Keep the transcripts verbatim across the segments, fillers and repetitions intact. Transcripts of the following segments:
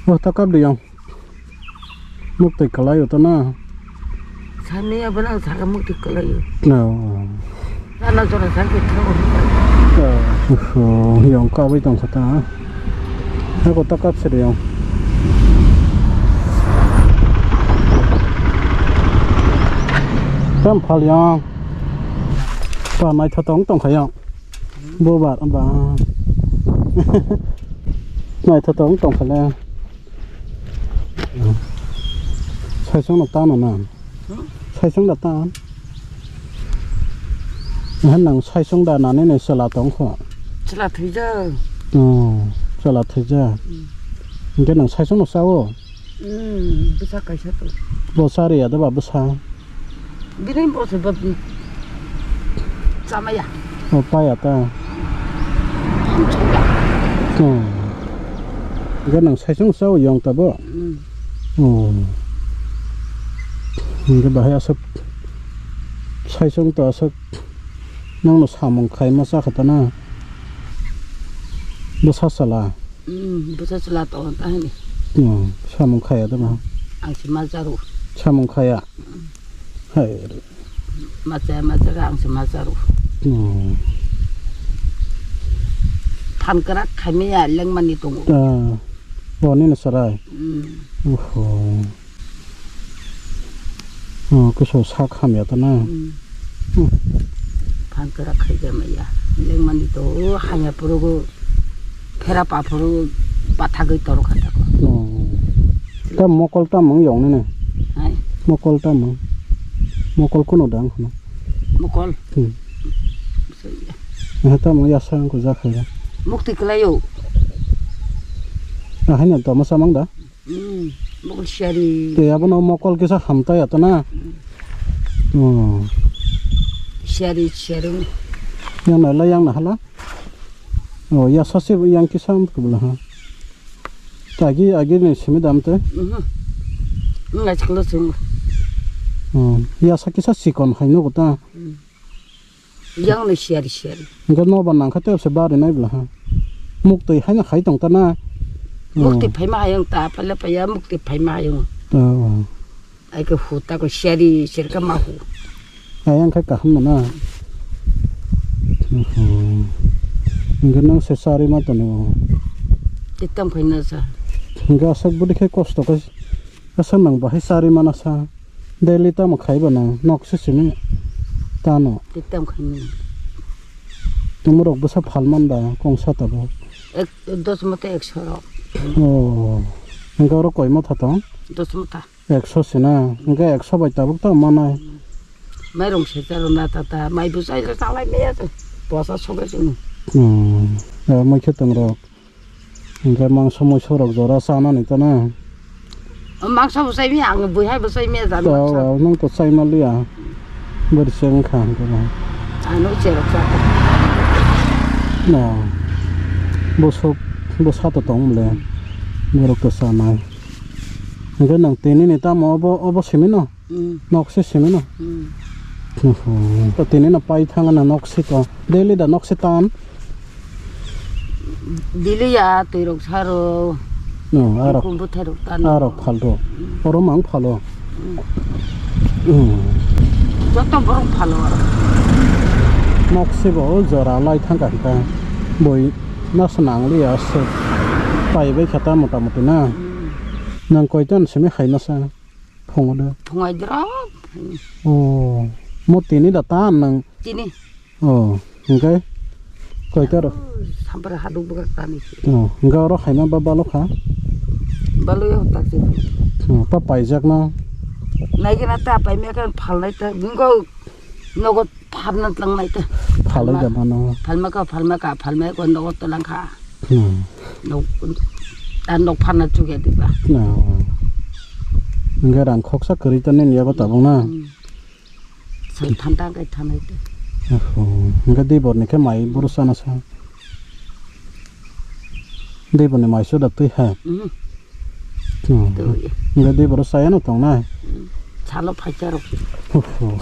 Oh, ta kap de yang. Muk twi kalai o ta na. Sani abo nang saka muk twi kalai o. No. Nana jora sangke thro. Oh, yang kabai tong kha ta. Ako ta kap se de yang. Tam phal yang. Pa mai tha tong tong kha yang. Bubar ba. Naithotok wng tongkha le. Saisong no tano na. Hmm? Saisong da tan. Ehan nang saisong da nani ni chwla tong kho. Chwla thwijak. Oh, chwla thwijak. Hmm. Hingke nang saisong no sao? Hmm, bwsa kaisa to. Bo sari ya da ba bwsa. Bini bo se ba chamaya. O paya ta. Hamchaya. Hmm. Hingke nang saisong sao yong ta bo? Hmm. Oh. Hingke bahai aswk saisong to aswk nang no samung khai ma cha kha ta na. Bwsa sala. Hmm, bwsa chwla tongo ta hini. Hmm, samung khaya de ma. Ang se ma jaru. Samung khaya. Hai. Ma cha, ma jaru, ang se ma jaru. Hmm. Phan kwrak khaimaya lengmani tongo. Ah, bo nini sarai. Hmm. Oho. Oh, kuso sak hamya ta na. Hmm. Hmm. Phan kwrak khaijamaya. Lengmani to, o hamya phuru go phera paphuru pathagwi toro kha tako. Oh. Ta mokol ta mung yong nini. Hai. Mokol ta mung. Mokol kuno dang khno. Mokol. Hmm. Soi ya. Aha ta mung yasa ko ja khaira. Mukti kwlaio. Ahai na to ma samang da. Hmm, mokol siyari. Te abono mokol kisa hamtai ato na. Hmm. Oh. Siyari, siyari. Yang na la, yang na hala. Oh, ya sasi yang kisa am kubla ha. Tagi agi ni simi dam te. Mhm. Ngai chiklo sing. Oh, ya sa kisa sikon hai no ta. Hmm. Yang no siyari siyari. Hingke nobar nangkha tei se bari nai bwla ha. Muktwi haino hai tong ta na. Muktwi phaima hayung ta phaile phaiya muktwi phaima hayung. Oh. Ai ke hu ta ko siyari siyari ka ma hu. Ai ang kha kaham na na. Hingke nang se sari ma toni o. Titam phaina sa. Hingke asak budi khe kosto khe. Asa nang bahai sari mana sa. Daily tamo khaiba nang nok se simi tano. Titam khaini. Tumurok bwsa phalman ba kongsa tabo. Ek, dos mata ekso rok. Oh. Hingke oro koi motha tong? Dos mata. Ekso sina. Hingke ekso bai tabuk tamo manai. Mairong se chalo na tata. Mai bwsai se chalai maya se. Posa sobe sini. Hmm. Eh, mai khe tongrok. Hingke mangso moiso rok jora chanani tana. O mangso bo chaimi, ang buihai bo chaimi, jani mangso. Nung to chaima liya. Bori se wngkha hingke ba. Ano cherok chakha. Na. Bosok, bosa to tong mole. Borok to chanai. Hingke nang tini ni tamo obo, obo simi no? Hmm. Nok se simi no? Hmm. Oho. To tini no pai thang na nok se to. Daily da nok se tan. Daily ya twi rok saro. No, arok. Kum bwthai rok tan. Arok phal ro. Hmm. Oro mang phalo. Hmm. Hmm. Joto borok phalo aro. Nok se bo jora lai thang ka hita. Boi na swnang liya se. Pai bai khata mota moti na. Hmm. Nang koi tan simi hai na sa. Phungo de. Phungai drop. Oh, mo tini da tan nang. Tini. Oh, hingke koita ro? Sampra haduk bwkak tani. Oh, hingke oro haima ba balo kha? Balo ya tak sih. Oh, ta paijak na? Nai kena ta pai me kan phalnai ta. Bungko nogo phabna tlangnai ta. Phalai da mano. Phalma ka, phalma ka, phalma ko nogo tlang kha. Hmm. Nok, ta nok pharna chukya diba. Na. Hingke rang khoksa kwrwi ta nini yago tabuk na. Hmm. Sal thanta kai thanai te. Oho. Hingke dei borni khe mai boro sana sa. Dei borni mai soda twi ha. Hmm. Hmm. Twi. Hingke dei boro saya no tong nai. Hmm. Salo phaisa rok. Oho.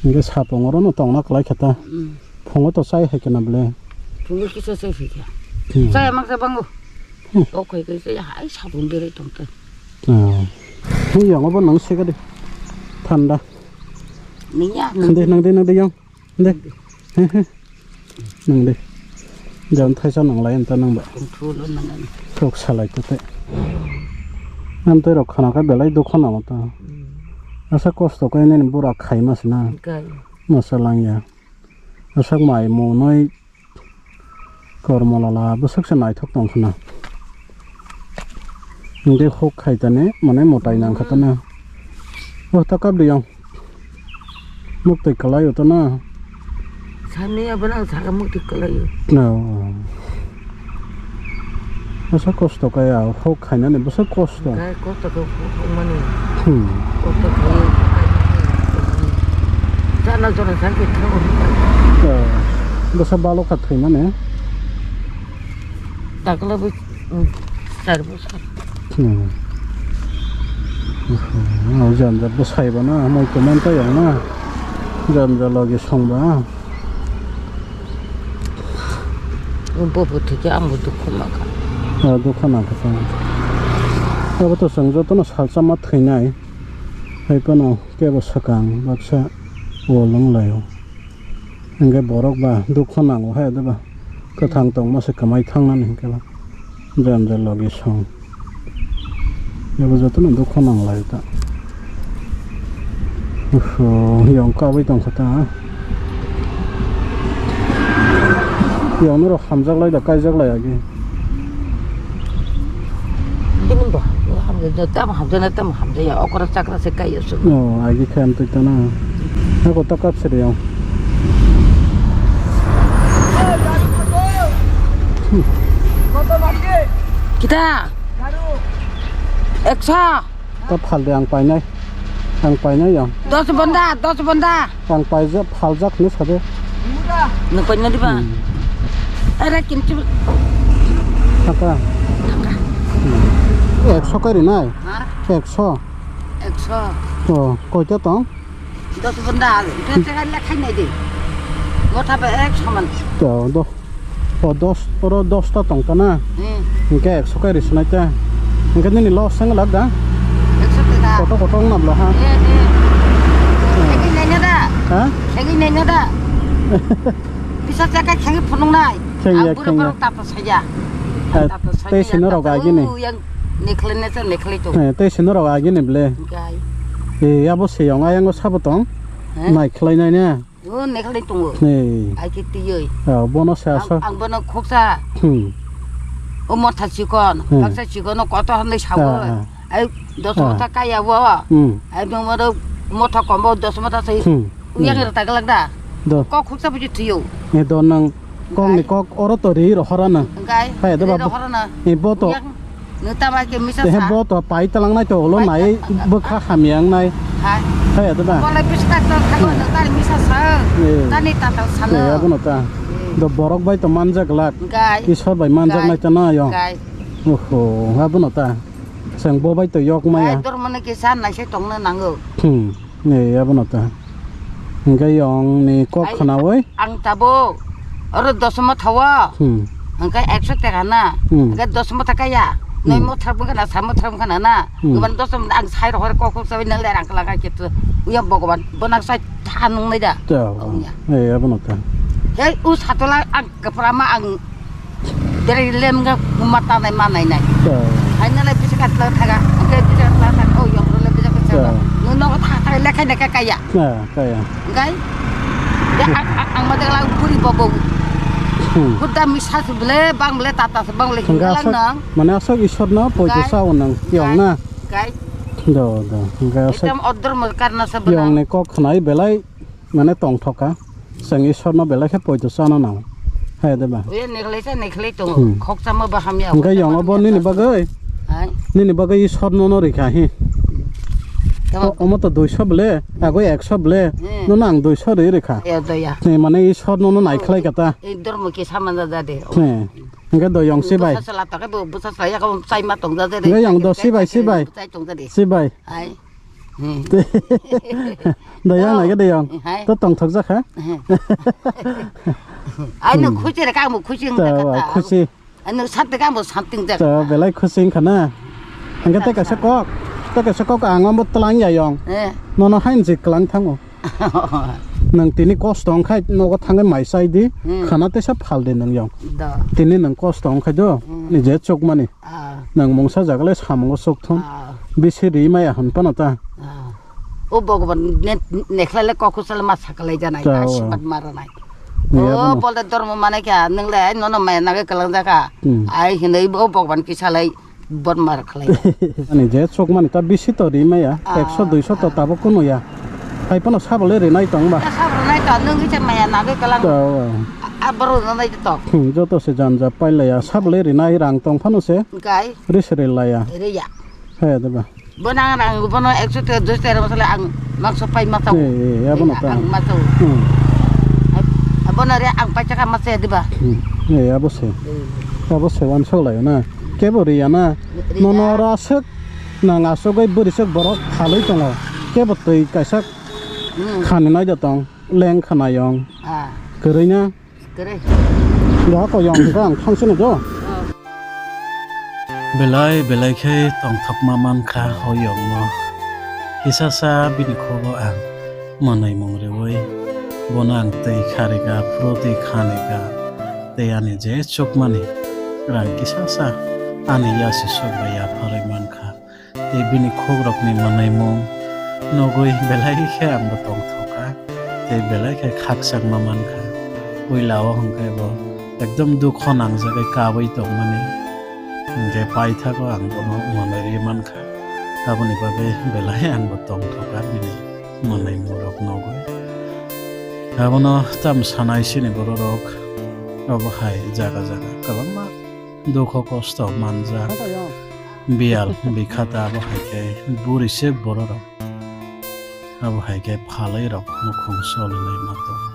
Hingke sapung oro no tong na kwlai khe ta. Hmm. Phungo to chai hai kena bele. Phungo kisa chai phikha. Hmm. Chai mang sa bango. Tok khai khai se hai sabun berai tong ta. Oh. Yang obo nang sega de. Thanda. Niya. Nang de, nang de, nang de yang. De. Nang de. Jam thaisa nang lai anta nang ba. Control nang. Kok salai to te. Am te rok khana ka belai dukho nang ta. Hmm. Asa kosto kai nini bura khai mas na. Kai. Masa lang ya. Asak mai monoi kormo lala bwswk se naithok tong khna. Hingke huk khai tani mane motai nang kha tana. Oh, ta kap de yang. Muk twi kalai o tana. Sani abo nang saka muk twi kalai o. No. Asa kosto kaya, huk khainani bwswk kosto. Kaya kosto khe huk mani. Hmm. Kosto khe. Chana chana sangke thang. Eh, bwsa balo kha thwimani. Dakla bo, mm, char bosor. Hmm. Oho, janja bwsai bana, moi kuman ta yang na. Janja logi song ba. Bo bo thikhe ang bo dukhu mankha. Ah, dukhu nangkha ta. Abo to chwng jotono salsa ma thwinai. Hai phano kebo swkang baksa o lwng laio. Hingke borok ba dukhu nango hai de ba. Kwthang tongma se kwmai thangnani hingke ba. Janja logi song. Abo jotono dukhu nang lai ta. Uhu, yong kabui tongkha ta. Yong norok hamjak lai da, kaijak lai agi. Tini bo, hamjak, tamo hamjak na, tamo hamjak ya, okra chakra se kai ya su. Oh, agi khe amtwi ta na. Ako ta kap se de yong. Kita? Eksa. Ta phal de ang painai. Ang painai yang. Dos bonda, dos bonda. Ang paijak, phaljak hinwi sade. Nung paina diba? Hmm. Ara kintu. Thaka. Thaka. Hmm. Ekso kari nai? Ha? Ekso. Ekso. Oh, koita tong? Dos bonda, itu saya lekha nai de. Motha ba ek saman. To, do. O dos, oro dos ta tong ta na? Hmm. Hingke ekso kai risinai ta. Hingke nini loss wng lak da? Ekso taka. Koto koto wng na blo ha? Eh, eh. Hmm. Segwi naina da? Ha? Segwi naina da? Bisa chaka segwi phunung nai. Khengya, ang buru khengya. Borok tata saya. Eh, tata saya tei sino rok tata, agi ni. Oh, yang nekhle ne sa nekhle to. Eh, tei sino rok agi ni ble. Gai. Eh, abo se yong ayang o sabo tong. Eh? Nai khlai nai ne. O nekhle tongo. Nei. Ai ke tiyoi. Ah, bono se asa. Ang, ang bono khoksa. Hmm. O motha chikon, hmm, baksa chikon o koto hwnwi sawo. Ah, ah. Ai dos motha kaya wo. Hmm. Ai bong moro motha kombo dos motha sai. Hmm. Uyang rata galak da. Do. Kok khoksa buji thiyo. E do nang kok ni kok oro to ri rohora na. Gai. Hai do ba. Rohora na. E bo to. Uyang. Neta ma ke misa sa. Bo to pai talang nai to ulo nai bwkha hamya wng nai. Hai. Hai ado ba. Bolai bisi tak tak thago neta misa sa. Eh. Tani tata sa. Eh, abono ta. Eh. Do borok bai to manjak lak. Gai. Isor bai manjak nai ta na yo. Gai. Oho, abono ta. Chwng bo bai to yok maya. Gai dormani kisa nai se tongna nango. Hmm. Nei, abono ta. Hingke yong ni kok khnawi? Ang tabo oro dos motha wo. Hmm. Hingke ekso taka na. Hmm. Hingke dos motha kaya. Hmm. Noi motha bwkha na, sa motha bwkha na na. Hmm. Gubun dos motha ang sai rohor kok kok sawi nang le rang kala ka kitu. Uya Bhagwan, bonang sai tha nung nai da. Ta. Ong ya. Ei, abono ta. Hei, u satola ang kwpra ma ang Dere lemga mata nai manai nai. Ta. Hai nalai bisa katla thaga. Oke bisa katla thaga. Oh, yang role bisa katla. Ta. Nung nogo tha tha lekha lekha kaya. Ta, kaya. Gai. Ya ang ang ang mata lang puri bobo. Hmm. Kuda misa su bele bang bele tata su bang bele. Hingga hingalang asok, nang. Mane asok Isor no poito sao nang. Yong na. Gai. Do do. Hingga asok. Itam odor mo karna sa bela. Yong ni kok khnai belai. Mane tongthoka, chwng Isorno belai khe poito chana nango. Hai de ba? Oya nekhlai cha nekhlai tongo. Hmm. Khokchama ba hamya. Hingke yong obo nini bagwi? Hai. Nini bagwi Isorno no rikha hi. Tamo. O-, omo to duiso ble, agwi ekso ble. Hmm. Nono ang duiso ri rikha. Ya, do ya. Ni mane Isorno no naikhlai kata. Ei dormo ke samanja jade. Ni. Hingke do yong sibai. Busa sala ta ke bu-, busa sala ya ko chai ma tong jade. Hingke yong do sibai, sibai. Chai tong jade. Sibai. Hai. Hmm. Dayang lagi dayang. Hai. To tongthok jakha. Hai. Ai no khusi re ka mo khusi ngta kata. Khusi. Ano sat de kambo something jak. To belai khusi wngkha na. Hingke tei kaisa kok, tei kaisa kok ang omo twlang ya yong. Eh. Nono hain je kwlang thango. Nwng tini kosto wngkhai nogo thangwi mai chai di, hmm, khana teisa phal di nwng yong. Da. Tini nwng kosto wngkhai do, hmm, ni je chukmani. Ah. Nwng mungsa jaga le samungo chuk thung. Ah. Bisi ri maya hwn phano ta. Ah. O Bhagwan ne, nekhlai le kok kusal ma sakalai janai, ta, ta o. Sipat mara nai. Ni o abono. Bolde dormo mane kya, nwng le nono maya nagwi kwlang jaka. Hmm. Ai hinwi o Bhagwan kisa lai. Bot mar khlai. Ani je chokmani ta bisi to ri maya, ah, ekso duiso to, ah, tabuk kuno ya. Hai phano sabole rinai tong ba? Ta sabole nai to, nwng kisa maya nagwi kalang. To, oh. A, a, borok no nai to. Hmm, joto se janja pailaya, sabole rinai rang tong phano se. Kai. Ri se rilaya. Riya. He, de ba. Bono ang rang, bono ekso te, dos te rang sale ang makso pai ma tau. Eh, eh, abono ta. Ang ma tau. Hmm. Bono re ang pai chaka ma se, de ba? Hmm. Eh, abo se. Eh. Abo se wan sok lai na. Kebo riya na. Riya. Nono oro aswk nang asugwi bwrwiswk borok phalwi tongo. Kebo twi kaisa, hmm, khani naida tong, leng khanayong. Ah. Kwrwi na? Kwrwi. Doha ko yong kha ang thang sini do. Oh. Belai belai khe tongthokma mankha o yongno. Hisasa bini khogo ang mwnwi mung rwui bono ang twi kharika, phuru twi khanika, tei ani je chukmani rang kisasa ani yasi sukbai yapharwi mankha. Tei bini khukrokni mwnwimung nugwi belai khe ang bo tongthokha, tei belai khe khakchangma mankha. Puila o hwnkhe bo ekdom dukho nangjagwi kabui tongmani, hwnkhe paithago ang bono mwnwi rwi mankha. Aboni bagwi belai ang bo tongthokha bini mwnwimungrok nugwi. Abono tamo sanai sini bororok, obo hai jaga jaga kwbangma dukho kosto manjak. Biyal bikhata abo hai khe buri se bororok. Abo hai khe phalwi rok nukhung solilai ma tongo.